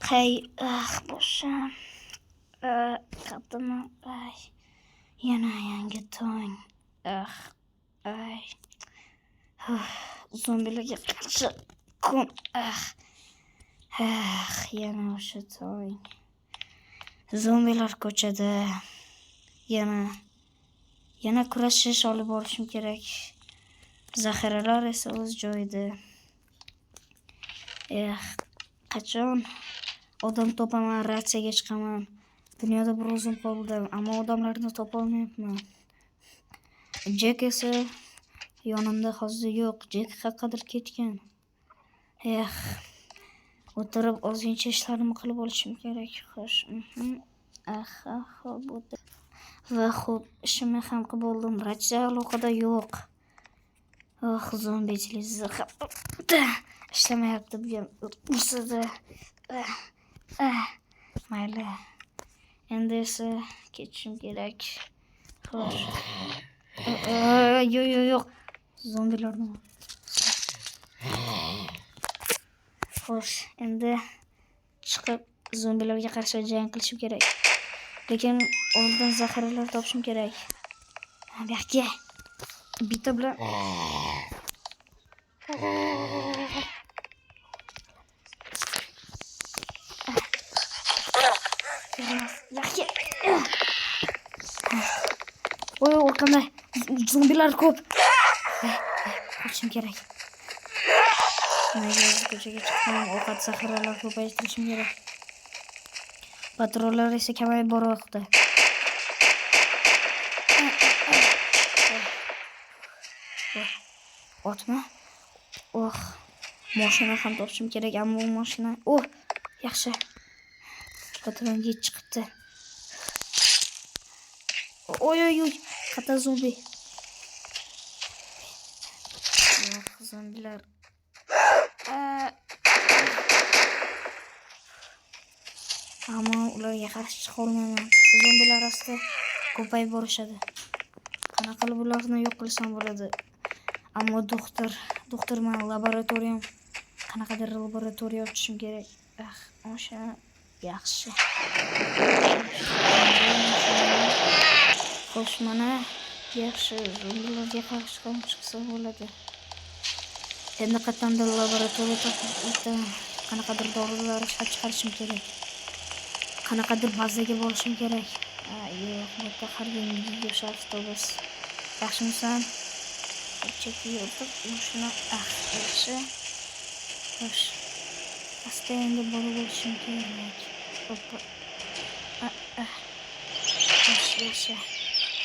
Hey, ah, boshim. Qatimi, ay. Yana yangi tong. Ah, ay. Zombilarga qarshi kun. Ah. Ah, yana o'sha tong. Zombilar ko'chada. Yana kurashish olib borishim kerak. Zaxiralar esa o'z joyida. Eh, qachon odam topaman, ratsiyaga chiqaman. Dunyoda bir o'zim qoldim, ammo odamlarni topolmayapman. Jek esa yonimda hozir yo'q. Jek qayoqqadir ketgan. Eh, o'tirib ozgincha ishlarimni qilib olishim kerak. Xo'sh, Aha, xo'p, va xo'p, ishimni ham qilib oldim. Ratsiya aloqada yo'q. Oh, zombi televizor ham ishlamayapti, bu ham ursa-da. Ah, ah, mayli. Endi esa ketishim kerak. Xo'sh. Yo'q, yo'q, yo'q. Zombilarni. Xo'sh, endi chiqib zombilarga qarshi jang qilishim kerak. Lekin oldin zaxiralar topishim kerak. Ha, bu yoqqa. Bitta bilan. Yo'qqa. Oy, orqamda zombilar ko'p. Qochishim kerak. Nimaga o'zi ko'chaga chiqdim? Ovqat zaxiralar ko'paytirishim kerak. Patronlar esa kamayib bormoqda. Otma. Oh, mashina ham topishim kerak, ammo u mashina. Oh, yaxshi. Patron chiqibdi. Oy, oy, oy, qayerda zombi? Yo'q, zombilar. Ammo ularga qarshi chiqa olmayman. Zombilar asta ko'payib borishadi. Qanaqa qilib ularni yo'q qilsam bo'ladi? Ammo doktorman, laboratoriyam, qanaqadir laboratoriya ochishim kerak. Ah, o'sha yaxshi. Xo'sh, mana yaxshi, zombilarga qarshi ham chiqsa bo'ladi. Endi qayerdandir laboratoriya topib, u yerdan qanaqadir dorilar ishlab chiqarishim kerak. Qanaqadir bazaga borishim kerak. Yo'q, bu yerda har doimgidek o'sha avtobus. Yaxshimisan? Chekka o'tib, mashina, ah, yaxshi. Xo'sh. Asta endi borib olishim kerak. Oppa. Ah, ah. Xo'sh, yaxshi.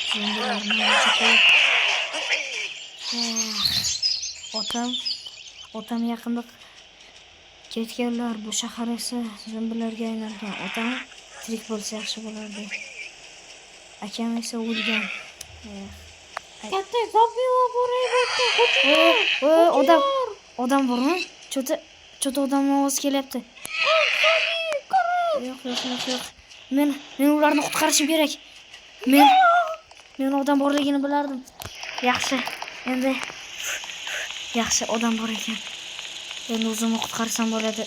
Zombilarni juda ko'p. Eh, otam yaqinda ketganlar. Bu shahar esa zombilarga aylangan. Otam tirik bo'lsa yaxshi bo'lardi. Akam esa o'lgan. Eh. Katta zombilar bor bu yerda. O, o, odam, odam bormi? Cho'ta odamning ovozi kelyapti. Yo'q, yo'q, yo'q, yo'q. Men ularni qutqarishim kerak. Men odam borligini bilardim. Yaxshi. Endi yaxshi odam bor ekan. Endi o'zimni qutqarsam bo'ladi.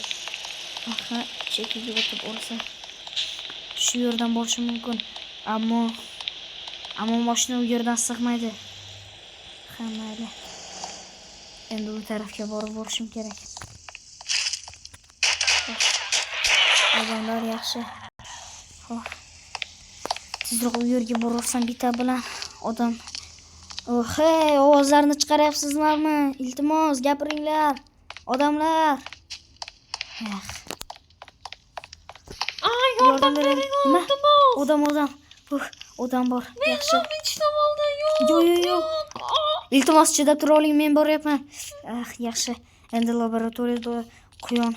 Aha, chekkaga o'tib olsa. Shu yerdan borishim mumkin. Ammo mashina u yerdan sig'maydi. Ha, mayli. Endi u tarafga borib borishim kerak. Xo'sh. Odamlar yaxshi. Xo'p. Tezroq u yerga borarsam bitta bilan odam. Oh, hey, ovozlarni chiqaryapsizlarmi? Iltimos, gapiringlar. Odamlar. Eh, Aa, yordam yordam bering. bering, Nima? iltimos. Odam, odam. Uh, odam bor. Yaxshi. Zombi tishlab oldi. Yo'q. Yo'q, yo'q, yo'q. Aa, Iltimos, chidab tura oling, men boryapman. Ah, yaxshi. Endi laboratoriyada quyon.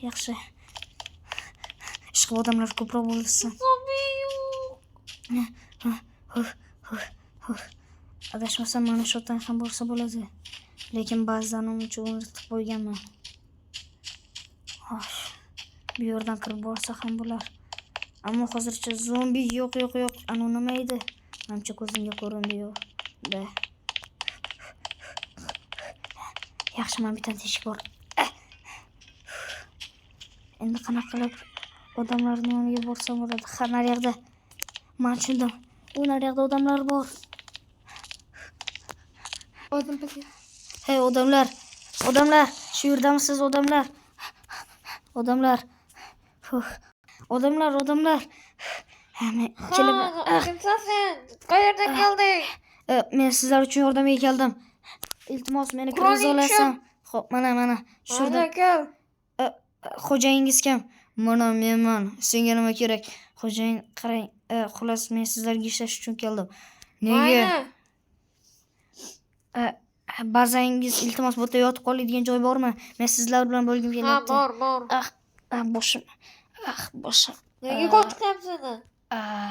Yaxshi. Ishqilib odamlar ko'proq bo'lsin. Zombi yo'q. Huh, huh, huh. Adashmasam mana shu yerdan ham borsa bo'ladi. Lekin ba'zidan uncha unutib qo'yganman. Xo'sh. Bu yerdan kirib borsa ham bo'lar. Ammo hozircha zombi yo'q, yo'q, yo'q. Anu nima edi? Manimcha ko'zimga ko'rindi, yo'q. Da. Yaxshi, mana bitta teshik bor. Endi qanaqa qilib odamlarning yoniga borsam bo'ladi? Ha, naryoqda. Man tushundim. U naryoqda odamlar bor. O'zim bizga. Hey odamlar, odamlar, shu yerdamisiz odamlar? Odamlar. Huh. Odamlar, odamlar. Ha, men kelib, Ha, kimsan sen? Qayerdan kelding? Men sizlar uchun yordamga keldim. Iltimos, meni kirgiza Qurolning olasan. Xo'p, mana, mana. Shu yerda Mana kel. Xo'jayingiz kim? Mana menman. Senga nima kerak? Xo'jayin, qarang, xullas men sizlarga ishlash uchun keldim. Nega? Mayli. Bazangiz, iltimos, bu yerda yotib qoladigan joy bormi? Men sizlar bilan bo'lgim Ha, kelyapti. bor, bor. Ah, ah, boshim. Ah, boshim. Nega qo'rqityapsan? Ah.